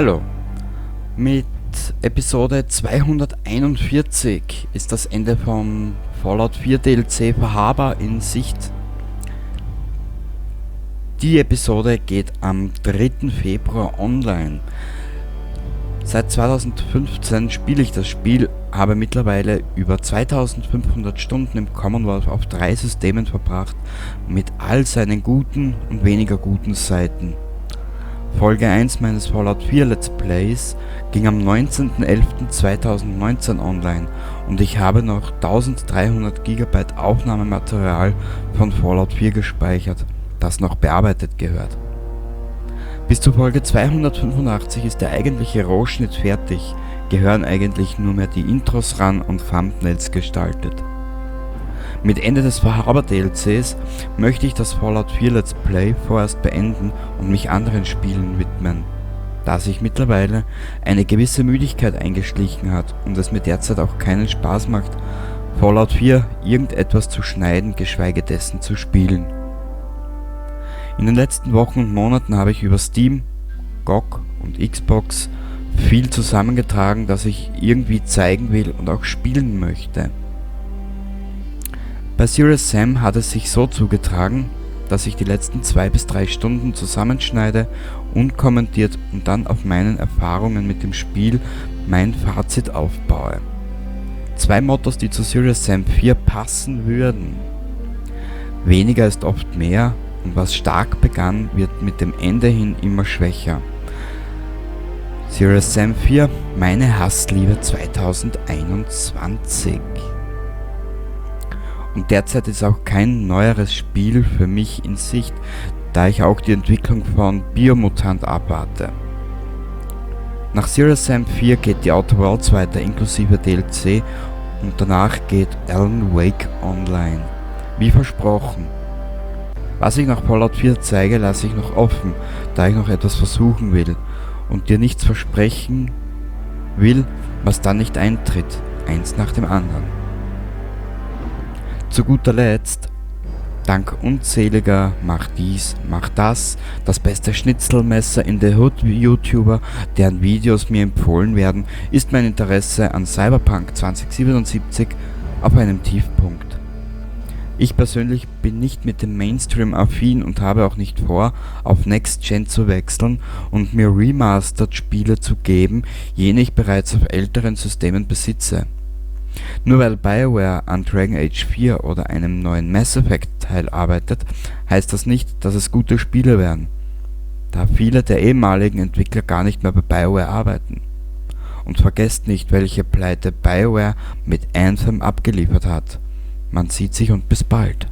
Hallo, mit Episode 241 ist das Ende vom Fallout 4 DLC Far Harbor in Sicht. Die Episode geht am 3. Februar online. Seit 2015 spiele ich das Spiel, habe mittlerweile über 2500 Stunden im Commonwealth auf 3 Systemen verbracht, mit all seinen guten und weniger guten Seiten. Folge 1 meines Fallout 4 Let's Plays ging am 19.11.2019 online und ich habe noch 1300 Gigabyte Aufnahmematerial von Fallout 4 gespeichert, das noch bearbeitet gehört. Bis zu Folge 285 ist der eigentliche Rohschnitt fertig, gehören eigentlich nur mehr die Intros ran und Thumbnails gestaltet. Mit Ende des Far Harbor DLCs möchte ich das Fallout 4 Let's Play vorerst beenden und mich anderen Spielen widmen, da sich mittlerweile eine gewisse Müdigkeit eingeschlichen hat und es mir derzeit auch keinen Spaß macht, Fallout 4 irgendetwas zu schneiden, geschweige dessen zu spielen. In den letzten Wochen und Monaten habe ich über Steam, GOG und Xbox viel zusammengetragen, das ich irgendwie zeigen will und auch spielen möchte. Bei Serious Sam hat es sich so zugetragen, dass ich die letzten 2 bis 3 Stunden zusammenschneide, unkommentiert und dann auf meinen Erfahrungen mit dem Spiel mein Fazit aufbaue. 2 Mottos, die zu Serious Sam 4 passen würden. Weniger ist oft mehr und was stark begann, wird mit dem Ende hin immer schwächer. Serious Sam 4, meine Hassliebe 2021. Und derzeit ist auch kein neueres Spiel für mich in Sicht, da ich auch die Entwicklung von Biomutant abwarte. Nach Serious Sam 4 geht die Outer Worlds weiter inklusive DLC und danach geht Alan Wake online. Wie versprochen. Was ich nach Fallout 4 zeige, lasse ich noch offen, da ich noch etwas versuchen will und dir nichts versprechen will, was dann nicht eintritt, eins nach dem anderen. Zu guter Letzt, dank unzähliger Mach dies, mach das, das beste Schnitzelmesser in the Hood YouTuber, deren Videos mir empfohlen werden, ist mein Interesse an Cyberpunk 2077 auf einem Tiefpunkt. Ich persönlich bin nicht mit dem Mainstream affin und habe auch nicht vor, auf Next Gen zu wechseln und mir Remastered Spiele zu geben, jene ich bereits auf älteren Systemen besitze. Nur weil BioWare an Dragon Age 4 oder einem neuen Mass Effect Teil arbeitet, heißt das nicht, dass es gute Spiele werden, da viele der ehemaligen Entwickler gar nicht mehr bei BioWare arbeiten. Und vergesst nicht, welche Pleite BioWare mit Anthem abgeliefert hat. Man sieht sich und bis bald.